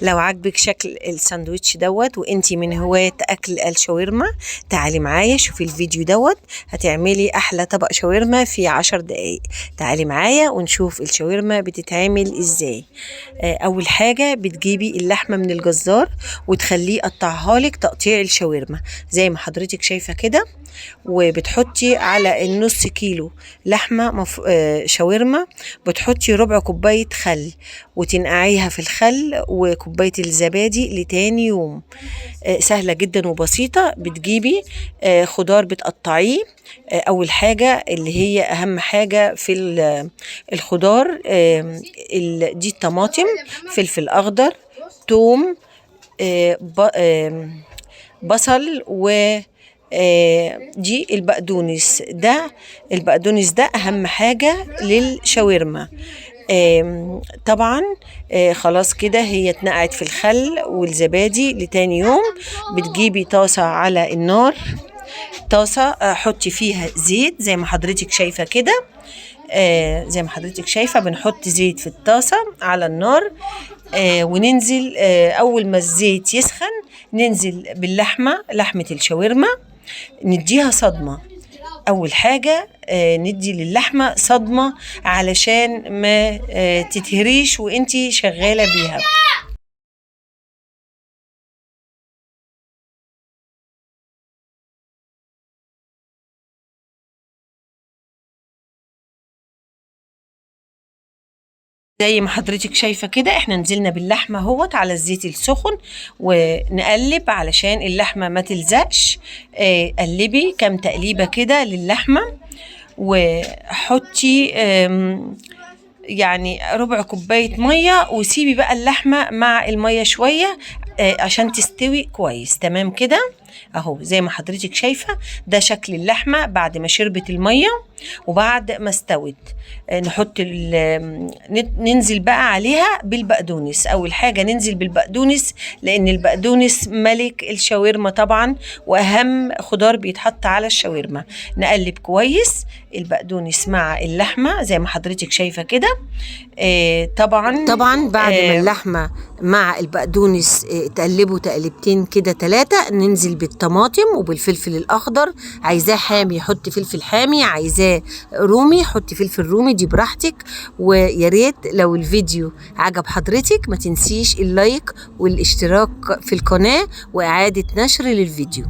لو عجبك شكل الساندوتش دوت وانتي من هواة اكل الشاورما، تعالي معايا شوفي الفيديو دوت، هتعملي احلى طبق شاورما في 10 دقايق. تعالي معايا ونشوف الشاورما بتتعمل ازاي. اول حاجة بتجيبي اللحمة من الجزار وتخليه يقطعها لك تقطيع الشاورما زي ما حضرتك شايفة كده، وبتحطي على النص كيلو لحمة شاورما بتحطي ربع كوباية خل وتنقعيها في الخل وكوباية الزبادي لتاني يوم. سهلة جدا وبسيطة. بتجيبي خضار بتقطعيه. أول حاجة اللي هي أهم حاجة في الخضار، دي الطماطم، فلفل أخضر، توم، بصل، و دي البقدونس. ده البقدونس ده أهم حاجة للشاورما. طبعا خلاص كده هي اتنقعت في الخل والزبادي لتاني يوم. بتجيبي طاسة على النار، طاسة حطي فيها زيت زي ما حضرتك شايفة كده. زي ما حضرتك شايفة بنحط زيت في الطاسة على النار، وننزل، أول ما الزيت يسخن ننزل باللحمة، لحمة الشاورما، نديها صدمة. أول حاجة ندي للحمة صدمة علشان ما تتهريش وانتي شغالة بيها. زي ما حضرتك شايفة كده احنا نزلنا باللحمة اهوت على الزيت السخن، ونقلب علشان اللحمة ما تلزقش. قلبي كام تقليبة كده للحمة، وحطي ربع كوباية مية، وسيبي بقى اللحمة مع المية شوية، عشان تستوي كويس. تمام كده اهو زي ما حضرتك شايفة ده شكل اللحمة بعد ما شربت المية وبعد ما استوت. ننزل بقى عليها بالبقدونس. اول حاجة ننزل بالبقدونس لان البقدونس ملك الشاورما طبعا، واهم خضار بيتحط على الشاورما. نقلب كويس البقدونس مع اللحمة زي ما حضرتك شايفة كده. طبعا بعد ما اللحمة مع البقدونس، تقلبوا تقلبتين كده 3، ننزل بالطماطم وبالفلفل الأخضر. عايزاه حامي حطي فلفل حامي، عايزاه رومي حطي فلفل رومي، دي براحتك. ويا ريت لو الفيديو عجب حضرتك ما تنسيش اللايك والاشتراك في القناة وإعادة نشر للفيديو.